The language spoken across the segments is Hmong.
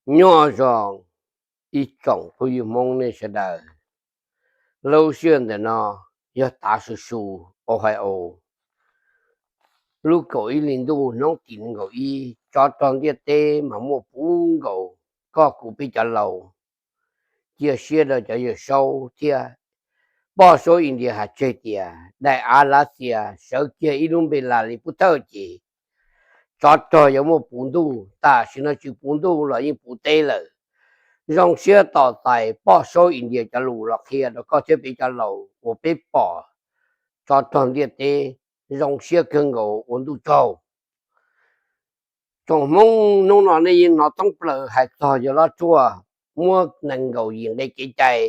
Nyob zoo ib tsoom phooj ywg Hmoob nej sawv daws. Lub sij hawm ntawm no yog tav su su, Ohio, lub kaum ib hli ntuj hnub tim nees nkaum ib, tsov rog ntiaj teb mas muaj puv nkaus. Koj kuv peb cov laus, cia siab rau cov Yawm Saub thiab. Poj Saub India hais tseg tias daim av Lav Xias sawv kiag ib lub npe Las Lis Pub Thawj ces tsov rog yuav muaj puv ntuj. Tam sim no tsis puv ntuj los yeej puv teb lawm. Zoo siab tos txais Poj Saub India cov lus los qhia rau koj thiab peb cov laus uas peb pom tsov rog ntiaj teb. Zoo siab kawg nkaus, ua ntuj tsaug. Tsoom Hmoob hnub no nej yeej hnov thoob plaws hais txog yawg Lob Tshuaj muab nees nkaum yim nqe kev cai.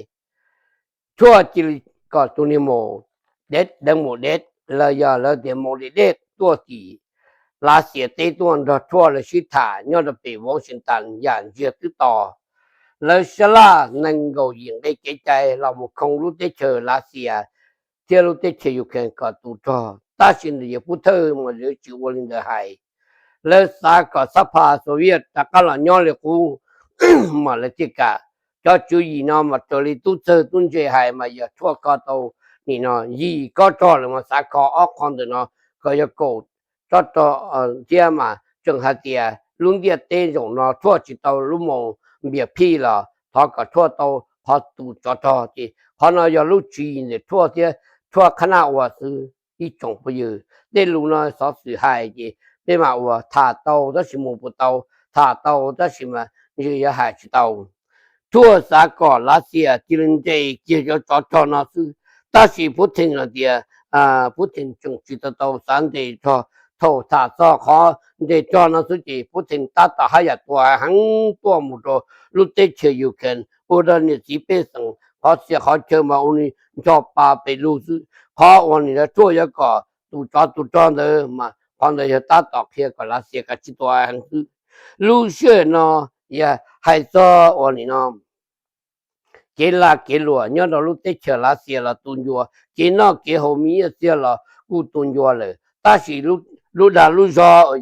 Tshuaj cia li kom tus niag mus deb, deev mus deb, los yog lawv tias mus deb deb tuaj tim Lav Xias teb tuaj nrog Tshuaj lawv sib tham nyob rau pem Washington yam ntsiag twb to. Lawv sab laj nees nkaum yim nqe kev cai los mus khoo lub teb chaws Lav Xias thiab lub teb chaws Ukraine kom tu rog, tab sis ntawm yawg Pub Thawj mas lawv tsis ua li ntawd hais. Lawv xav kom xab pha Soviet rov qab los nyob li qub mas lawv thiaj kam. Cov tswv yim no mas raws li tub txawg tub ntse hais mas yog Tshuaj kho tau nim no yim kob rog lawm mas xav kho ob qho ntawm no kom yog kaum kob rog thiab mas tseem hais tias lub ntiaj teb zaum no Tshuaj tsis tau lub mus npias phij los thov kom Tshuaj tau qhov tus tsov rog. Ces qhov no yog lub tswv yim ntawm Tshuaj thiab Tshuaj qhab naj ua xwb ib tsoom phooj ywg. Tej lus no xov xwm hais ces peb mam ua tham tau tab sis mus puas tau, tham tau tab sis mas ntshe yuav hais tsis tau. Tshuaj xav kom Lav Xias cia li ntes kiag cov tsov rog no xwb, tab sis Putin hais tias Putin tseem tsis tau tau xav ntes rog. Thaum tham txog qhov ntes rog no xwb ces Putin tab tom haj yam tua heev tuaj mus rau lub teb chaws Ukraine, ua rau niam txiv pej xeem qhov txhia qhov chaw mas ua li ncho pa pes lug xwb. Qhov uas nim no Tshuaj yuav kom tus tsov tus rog ntawd mas qhov ntawd yog tab tom qhia kom Lav Xias kav tsij tua heev xwb. Lub sij hawm no yog hais txog uas nim no kev lag kev luam nyob rau lub teb chaws Lav Xias los tu ncua, kev noj kev haus me nyiaj txiag los kuj tu ncua lawm, tab sis lub dag lub zog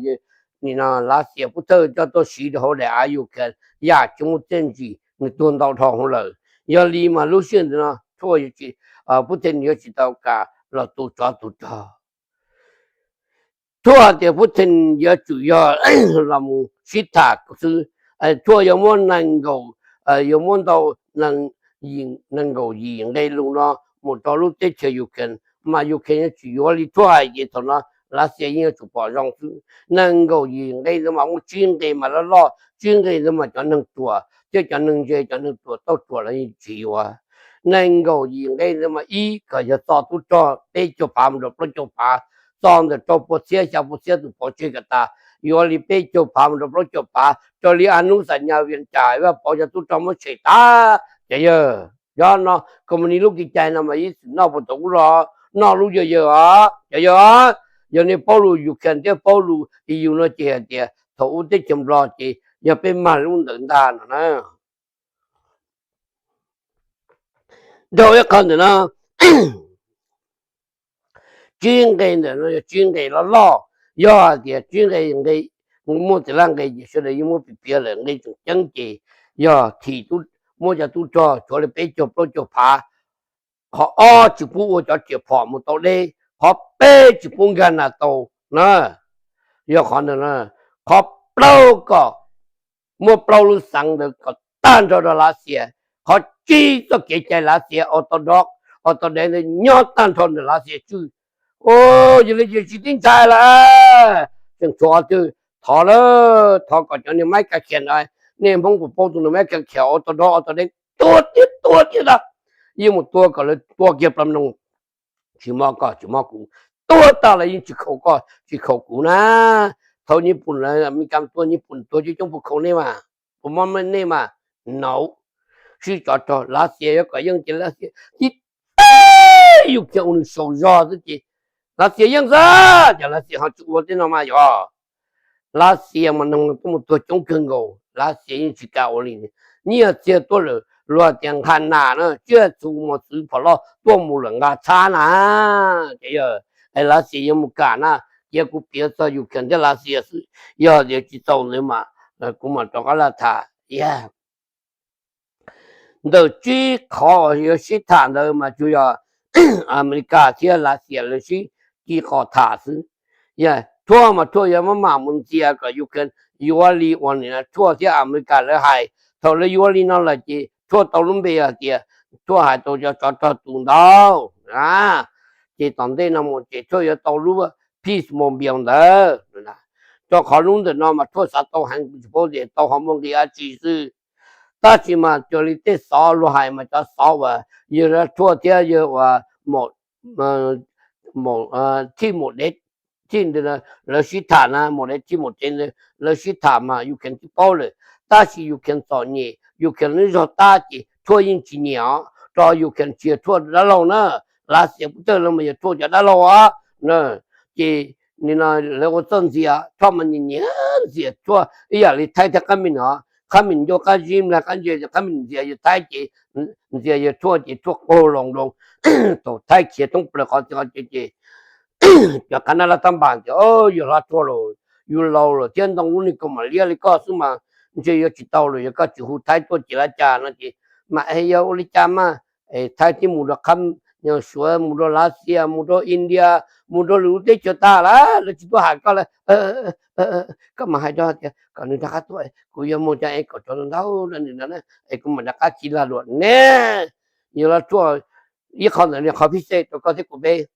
nim no Lav Xias Pub Thawj coj tuaj siv rau hauv daim av Ukraine yam tsis muaj txiaj ntsig, nws tuag ntau dhau hauv lawm. Yog li mas lub sij hawm ntawm no Tshuaj yuav tsis, Putin yuav tsis tau kam los tu tsov tu rog. Tshuaj tias Putin yuav tsum yog los mus sib tham xwb. Tshuaj yuav muab nees nkaum, yuav muab ntau, nees nkaum yim nqe lus no mus rau lub teb chaws Ukraine, mas Ukraine yuav tsum yuav li Tshuaj hais ces thaum no Lav Xias yeej yuav tsum pom zoo xwb. Nees nkaum yim nqe ntawd mas muaj tsib nqe mas loj loj, tsib nqe ntawd mas cov neeg ruam thiab cov neeg ntse, cov neeg ruam tauj ruam los yeej tsis yuav. Nees nkaum yim nqe ntawd mas ib kom yog txo tub rog peb caug phav mus rau plaub caug phav, txo ntawm rau pua txhiab xya pua txhiab tus pov tseg kom tas, yuav li peb caug phav mus rau plaub caug phav, raws li a nub xam nyas Vias Cas Vaj Pov cov tub rog muab tshem tas. Ces yog, yog no company lub kev cai no mas ib txwm noj puas tau ub los noj lub yawg yawg os, cov yawg os. Yog nej paub lus Ukraine thiab paub lus E U no ces hais tias thaum ub teb chaws Nplog ces yog peb mag lub ntawd ntag no na. Dhau ib qho ntawm no, tsib nqe ntawm no yog tsib nqe loj loj. Yog hais tias tsib nqe, nqe muaj txim laj nqe ces sawv daws yeej muab piav piav lawm, nqe tseem ceeb ces yog thim, muab cov tub rog tshuav li peb caug plaub caug phav, qhov ob tsis pub ua cov riam phom mus tau deb, qhov peb tsis pub nkag nas tau na. Yog qhov ntawd na, qhov plaub kom muaj plaub lub xeev ntawd kom tag nrho rau Lav Xias, qhov tsib txoj kev cai Lav Xias ua tau dov, ua tau dev ntawd nyob tag nrho ntawm Lav Xias tswj. Yog li ces tsis tib ntshai lawm, tseem tshuav qhov twg thov lawm, thov kom cov niag maiv kav khiam ntawd, nej Hmoob puas paub tus niag maiv kav khiam ua tau dov ua tau dev, tua tiag tua tiag ntag. Yeej mus tua kom lawv tua kiag plaws mloog, tsis mob koj tsis mob kuv, tua tag los yeej tsis khaus koj tsis khaus kuv na. Thaum Nyij Pooj lawv Amelikas tua Nyij Pooj tua coob coob puas khaus nej mas, puas mob nej mas? Naub. Sib tsov rog, Lav Xias yuav kom yeej ces Lav Xias tib teb yus khiav ua nws saum zog xwb ces Lav Xias yeej xwb, ces Lav Xias ho tsis ua tej no mas yog. Lav Xias mas neeg tuaj mus tuag coob kawg nkaus, Lav Xias yeej tsis kam ua li. Nyiaj txiag tuaj lawm, luag tias nqha nas na, tsiaj txhu mos txwv phom loj tuaj mus lawm nqa txhab na. Ces yog Lav Xias yuav mus kam na, cia kuv piav txog Ukraine thiab Lav Xias xwb, yog tias tsis txaus ntawd mas kuv mam rov qab los tham. Ntawm tsib qhov uas yuav sib tham ntawd mas tsuas yog Amelikas thiab Lav Xias lawv sib ci qos tham xwb. Thuaj mas Thuaj yuav maj mam mus ntxias kom Ukraine yuav li uas nim no Thuaj thiab Amelikas lawv hais. Thaum lawv yuav li no lawm ces Thuaj tau lub npe hais tias Thuaj hais tau cov tsov rog tus ntau. Ces tom ntej no mus ces Thuaj yuav tau lub Peace Mobile ntawd. Rau qhov lub ntawm no mas Thuaj xav tau heev, tsis paub tias tau ho muaj nqi dab tsi xwb. Tab sis mas cuag li tej xov luag hais mas cov xov uas yawg Thuaj thiab yawg uas Thij Maum Dev, Thij lawv sib tham na, Maum Dev, Thij Maum Dev lawv sib tham mas Ukraine twb paub lawm. Tab sis Ukraine txom nyem, Ukraine lub zog tab ces Thuaj yeej tsis nyiam os, rau Ukraine tsis yog Thuaj dab laug na. Lav Xias Puv Tawj lawv mas yog Thuaj cov dab laug os. Ces nim no lawv ua txuj ntxias Thuaj mas nyiam nyiam ntxias Thuaj ib yam li Thaib thiab Qhab Mim os. Qhab Mim ncauj qab zib nplaig qab ntse, Qhab Mim ntxias yawg Thaib ces ntxias yawg Thuaj ces Thuaj qaug loo loo. Thaum Thaib khiav thoob plaws qhov txhia qhov chaw ces cov qab nab lab tab npas tias, Yawg hlob Thuaj lauj, yus laus lawm thiab ntoo lub niag kaus mom liab li koj xwb mas ntshe yuav tsis tau lawm, yog koj tsis hu Thaib tuaj ces lab cas no ces mas es yog ua li cas mas. Thaib twb mus rau Suav, mus rau Lav Xias, mus rau India, mus rau lwm lub teb chaws tag lawm, lawv tsis tuaj hais koj lawm. Koj mam hais rau tias kom nws rov qab tuaj, kuv yuav mus cov es kom tsov ntau rau nws no es kuv mam rov qab ci lag luam ne. Yawg hlob Thuaj, ib qho ntawm no qhov phij xej rau koj thiab kuv peb.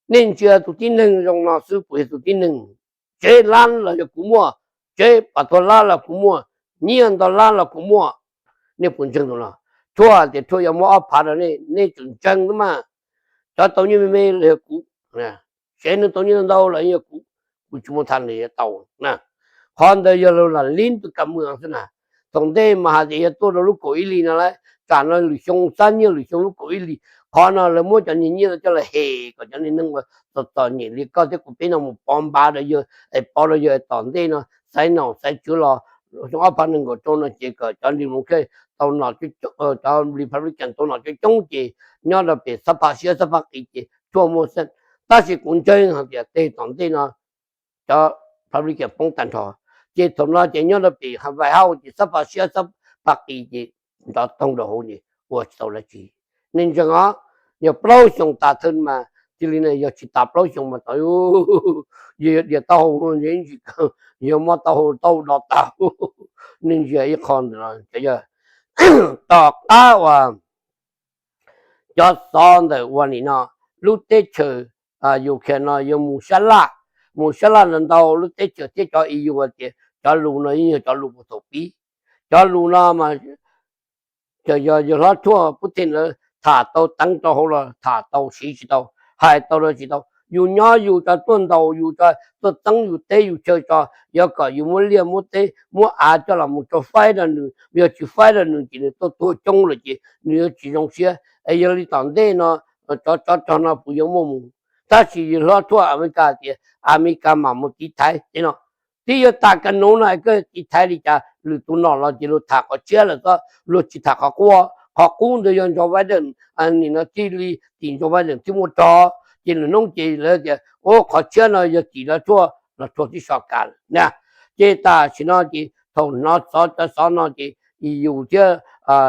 Nej ntsia tus tib neeg zoo no xwb puas yog tus tib neeg? Tsev lab los yog kuv muaj, tsev pas tuag lab los kuv muaj, nyiaj ntau lab los kuv muaj. Nej puas ntseeg tus no? Thuaj tias Thuaj yuav muab ob phav rau nej, nej tseem ntseeg xwb mas. Cov tau nyiaj me me los yog kuv, tsev neeg tau nyiaj ntau los yog kuv, kuv tsis muaj tha nws yuav tau na. Qhov ntawd yog lawv lam lib tus kam mws xwb na. Thaum ntej mas hais tias yog tuaj rau lub kaum ib hlis no lawm, tsam no lwm xyoo xab nyiaj lwm xyoo lub kaum ib hlis. Qhov no lawv muab cov niag nyiaj no coj los hem kom cov niag neeg uas txom txom nyem li koj thiab kuv peb no mus pov npav rau yawg es pov rau yawg tom ntej no xaiv nom xaiv tswv los xyoo ob phav nees nkaum rau no ces kom cov Republican tau nom coob coob ces nyob rau pem xab pha siab xab pha qis ces Thuaj muaj xeeb. Tab sis kuv ntseeg hais tias tej tom ntej no cov Republican poob tag nrho, ces thaum no ces nyob rau pem White House ces xab pha siab xab pha qis ces nrov toog rau hauv ces ua tsis tau dab tsi. Nej ntseeg os, yog plaub xyoos tas thawj mas cia li na, yog tsis tas plaub xyoos mas tau yog dias taub hau ntsis, yog mob taub hau taub hau do tag. Nej ntsia ib qho ntawm no, tom qab uas cov xov ntawm ua nim no lub teb chaws Ukraine no yuav mus sab laj, mus sab laj ntau ntau lub teb chaws thiab cov E U tias cov lus no yeej yog cov lus puag thaum pib. Cov lus no mas yog yawg hlob Thuaj Putin lawv tham tau teev rau hauv los tham tau, siv tsis tau, hais tau los tsis tau. Yus nyob yus cov tuaj ntaus yus, tuaj txeeb yus teb yus chaw tso, yuav kom yus muab liaj muab teb muab av coj los mus rau faib rau nws, yog tsis faib rau nws ces nws tuaj tuag coob lawm ces nws yuav tsis zoo siab. Es yog li tom ntej no cov tsov rog no puas yuav muaj mus? Tab sis yawg hlob Thuaj Amelikas tias Amelikas mam mus tiv thaiv no. Twb yuav tas ka nuv no es koj tiv thaiv li cas? Lwm tus nom los ces luag tham qhov tshiab lawm xwb, luag tsis tham qhov qub. Qhov qub ntawd yog Joe Biden, nim no thiaj li tim Joe Biden thiaj muaj rog. Ces lwm hnub ces lawv tias ua qhov tshiab no yog tim lawv Thuaj los Thuaj tib so kas lawm na. Ces tam sim no ces thaum hnov xov cov xov no ces yus thiab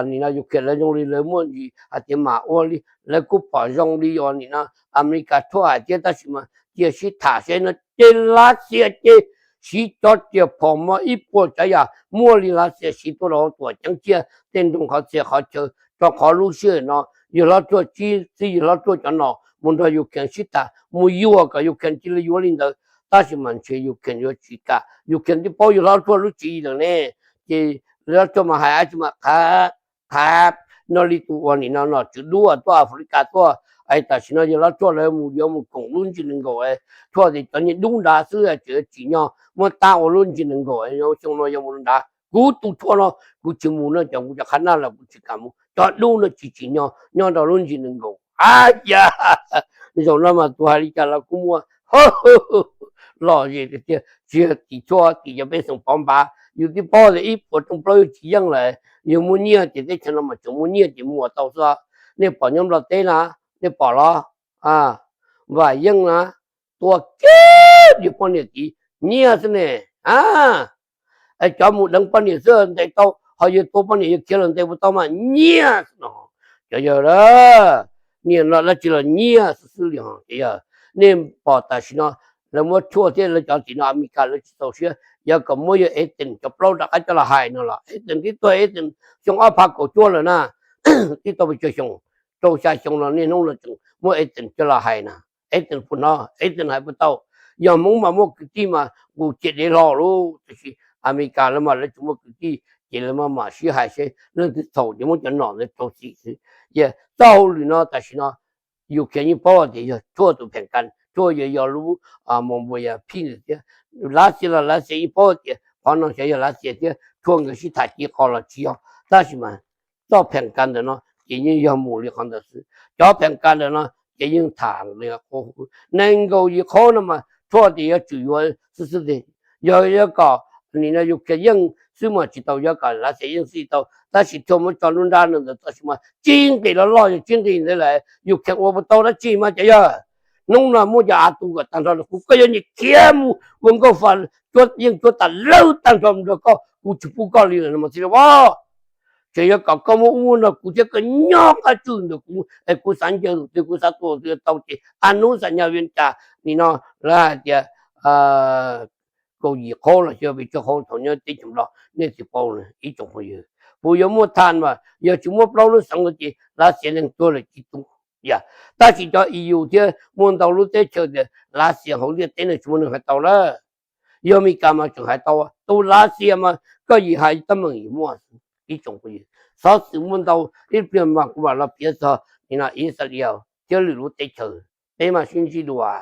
nim no Ukraine lawv zoo li lawv muaj ntsis hais tias mam ua li, lawv kuj pom zoo li uas nim no Amelikas Thuaj hais thiab, tab sis mas cia sib tham seb no ces Lav Xias ces siv cov riam phom mos ib puas tsav yam muaj li Lav Xias siv tuaj rau hauv tuam ceeb tshiab tej nroog qhov txhia qhov chaw. Rau qhov lub sij hawm no yawg hlob Thuaj txib yawg hlob Thuaj cov nom mus nrog Ukraine sib tham mus yuam kom Ukraine cia li yuav li ntawd, tab sis mas ntshe Ukraine yuav tsis kam. Ukraine twb paub yawg hlob Thuaj lub tswv yim lawm ne, ces yawg hlob Thuaj mas hais dab tsi mas qha qha no li tus uas nim no nom tswv dub tuaj Africa tuaj, es tam sim no yawg hlob Thuaj lawv mus yuav mus koom lub ntsis nees nkaum, Thuaj tias cov niag dub nrad xwb tseem tsim nyog muab tab ua lub ntsis nees nkaum, xyoo no yog mus nrad. Kuv tus Thuaj no kuv tsis mus no, cov kuv cov qhab naj los kuv tsis kam mus, cov dub no tsis tsim nyog nyob rau lub ntsis nees nkaum. Ab yam, zaum no mas tus hais li cas los kuj muaj. Lom zem tiag tiag, tsis yog tim Thuaj, tim cov pej xeem pov npav. Yus twb paub tias ib puas rooj plaub yuav tsis yeej lawm, yus muaj nyiaj ces teb chaws no mas tseem muaj nyiaj ces muaj tau xwb. Nej pom nyob Nplog teb na, nej pom los? Vam Yeej na, tua kiag yus poj niam txiv nyiaj xwb ne. Cov mus deev poj niam xwb ntes tau, ho yawg tua poj niam yawg khiav los ntes puas tau mas nyiaj no. Cov yawg, niam no dab tsi los nyiaj xwb xwb li os. Cov yawg, nej pom tam sim no lawv muab tshuaj thiab lawv cov tim no Amelikas lawv tsis txaus siab, yog kom muab yawg Eden cov plaub rov qab coj los hais no los Eden twb tuag, Eden xyoo ob phav kaum cuaj lawm na, twb tau pes tsawg xyoo, rau xya xyoo los niaj hnub no tseem muab Eden coj los hais na. Eden puas hnov, Eden hais puas tau? Yog Hmoob mas muaj kwv tij mas nqus ciam dev hlo lauj, tiam sis Amelikas lawv mas lawv tsis muaj kwv tij, ces lawv mam mam sib hais seb leej twg txhaum ces muab cov nom ntawd rau txim xwb. Txoj hauj lwm no tam sim no Ukraine yeej paub tias yog Trump tus pheem kas, Trump yuav yog lub mos npua yog phij ntawd thiab. Lav Xias los Lav Xias yeej paub tias qhov no xyov yog Lav Xias thiab Trump nkawd sib tham ci qos los tsis yog, tab sis mas txoj pheem kas ntawm no ces yeej yog mus li qhov ntawd xwb. Cov pheem kas ntawm no ces yeej tham li qub, nees nkaum yim qhov no mas Trump tias yuav tsum yuav xwb xwb. Yog yuav kom nim no Ukraine yeej xwb mas tsis tau, yuav kom Lav Xias yeej xwb tau, tab sis Trump muab tso lub nrab no ntawd tab sis mas tsib nqis loj loj, yog tsib nqis ntawd lawm Ukraine ua puas tau dab tsi mas cov yawg? Hnub no muaj cov av tu kom tag nrho rau kuv, koj yuav nyiam khiav mus ua nkauj fa, yeej cuab tas lawm tag nrho nrog koj, kuv tsis pub koj li lawm no mas txiv as. Tseem yuav kom koj muab ub muab no, kuv thiab koj nyob qab tswj ntawm kuv es kuv xav ncaws tus twg kuv xav tua tus twg tau ces a hnub xam nyas Vias Cas nim no lawv hais tias kaum yim qhov los xyov pes tsawg qhov thaum nyob teb chaws Nplog nej tsis paub. Ib tsoom phooj ywg, puas yuav muaj tham mas yog tsis muab plaub lub xeev no ces Lav Xias neeg tuag lawm tsis tu. Yog, tab sis cov E U thiab muaj ntau lub teb chaws tias Lav Xias hauv ntiaj teb no tsis muaj neeg hais tau lawm. Yog Amelikas mas tseem hais tau, tus Lav Xias mas koj yim hais teeb meem yim muaj. Ib tsoom phooj ywg, xov xwm muaj ntau, ib pliag mas kuv mam los piav txog nim no Israel thiab lwm lub teb chaws, peb mam sib ntsib dua.